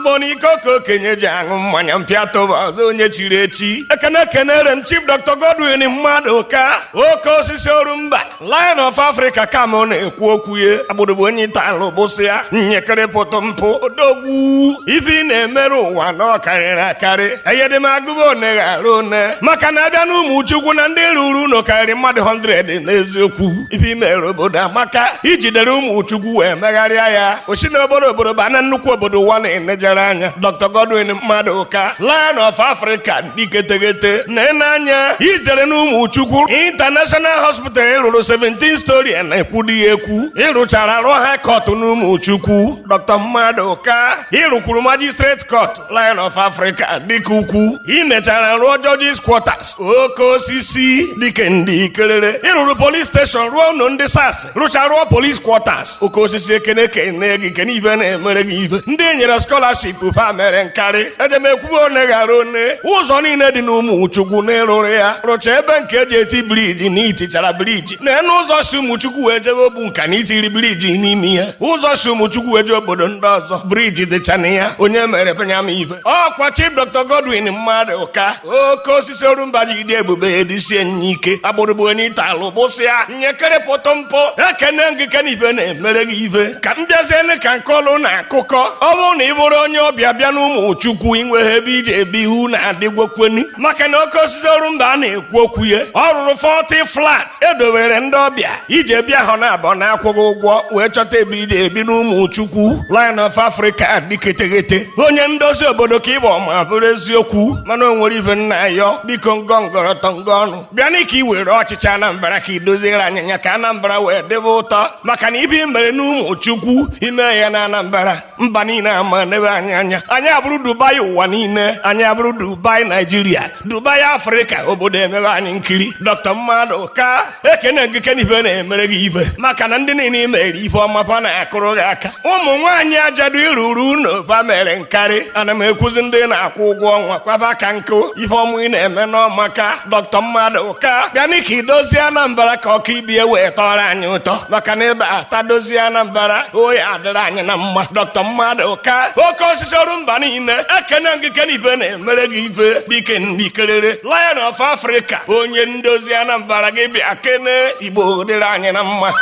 Mkpọ na iko ka okenye ji aṅụ mmanya mpịatụba ọzọ onye chiri echi. Ekene kenere m Chief Dr. Godwin Mmadụka, oke osisi Orumba, Lion of Africa, ka m na-ekwu okwu ya. Agbụrụbụ onye talụ gbụsịa nyekere pụtụ mpụ odogwu. Ife ị na-emere ụwa na ọ karịrị akarị. Enyedemagụba one ghara one, maka na abịa na ụmụ Chukwu na ndị ruru ụlọ karịrị mmadụ 100. N'eziokwu, ife imere obodo amaka. Ijidere ụmụ Chukwu wee megharịa ya, osi na obodo obodo ba na nnukwu obodo ụwa na-enejere anya. Dr. Godwin Mmadụka, Lion of Africa, dike teghete na-ene ijidere na ụmụ Chukwu International Hospital ịrụrụ 17 story na-ekwu ya ekwu. Ịrụchara rụọ high court n'ụmụ Chukwu. Dr. Mmadụka, ịrụkwuru magistrate court. Lion of Africa, dịka ukwu, imechara rụọ judges quarters. Oke osisi, dike ndị ikerere, ịrụrụ police station, rụọ ụlọ ndị SARS, rụcha rụọ police quarters. Oke osisi, ekene kene gị, kene ibe na-emere gị ibe. Ndị e nyere scholarship pa mere nkarị. Ejemekwugo one ghara one. Ụzọ niile dị n'ụmụ Chukwu na ịrụrụ ya, rụcha ebe nke eji eti bridge na itichara bridge na enu ụzọ si Ụmụchukwu wee jebe ogbu nka na itiri bridge n'ime ya. Ụzọ si Ụmụchukwu wee jee obodo ndị ọzọ, bridge dịcha na ya. Onye mere penyama ibe ọkwa Chief Dr. Godwin Mmadụka, oke osisi Orumba, jide ebube edisie nya ike. Agbụrụgbu onye italụ gbụsịa nyekere pụtụ mpụ. Ekene gị, kene ibe na-emere gị ibe. Ka m bịaziene ka nke ọlụ na akụkọ. Ọ bụrụ na ị bụrụ onye ọbịa bịa n'ụmụ Chukwu, inweghị ebe iji ebe ihu na-adịgwokweni, maka na oke osisi Orumba a na-ekwu okwu ya, ọ rụrụ 40 flat edowere ndị ọbịa ije bịa hụ na abụọ na-akwụghị ụgwọ wee chọta ebe ije ebi n'ụmụ Chukwu. Lion of Africa, diketeghete, onye ndozi obodo ka ịbụ, ma bụrụ eziokwu, mana o nwere ibe nna yọ, biko, ngọngọrọtọ ngọ ọnụ bịa na ka i were ọchịchị Anambra ka i doziere anyịnya, ka Anambra wee debe ụtọ, maka na ibe i mere n'ụmụ Chukwu, ime ya na Anambra, mba niile ama nebe anyị anya. Anyị abụrụ Dubai ụwa niile, anyị abụrụ Dubai Naijiria, Dubai Afrịka, obodo emebe anyị nkiri. Dr. Mmadụka, ekene gị, kene ibe na-emere gị ibe, maka na ndị niile mere ife ọma fa na-akụrụ gị aka. Ụmụ nwaanyị ajadu iruru unu fa mere nkarị. Ana m ekwuzi ndị na-akwụ ụgwọ ọnwa kwaba ka nkụ. Ife ọmụ ị na-eme n'ọmaka. Dr. Mmadụka, bịa ka idozie Anambra ka ọka ibie wee tọrọ anyị ụtọ, maka na ebe ata dozie Anambra, oyi adịrị anyị na mma. Dr. Mmadụka, oke osisi Orumba niile, ekene gị, kene ibe na-emere gị ife, dike n'ikerere, Lion of Africa, onye ndozi Anambra, gị bịa kene. Igbo dịrị anyị na mma.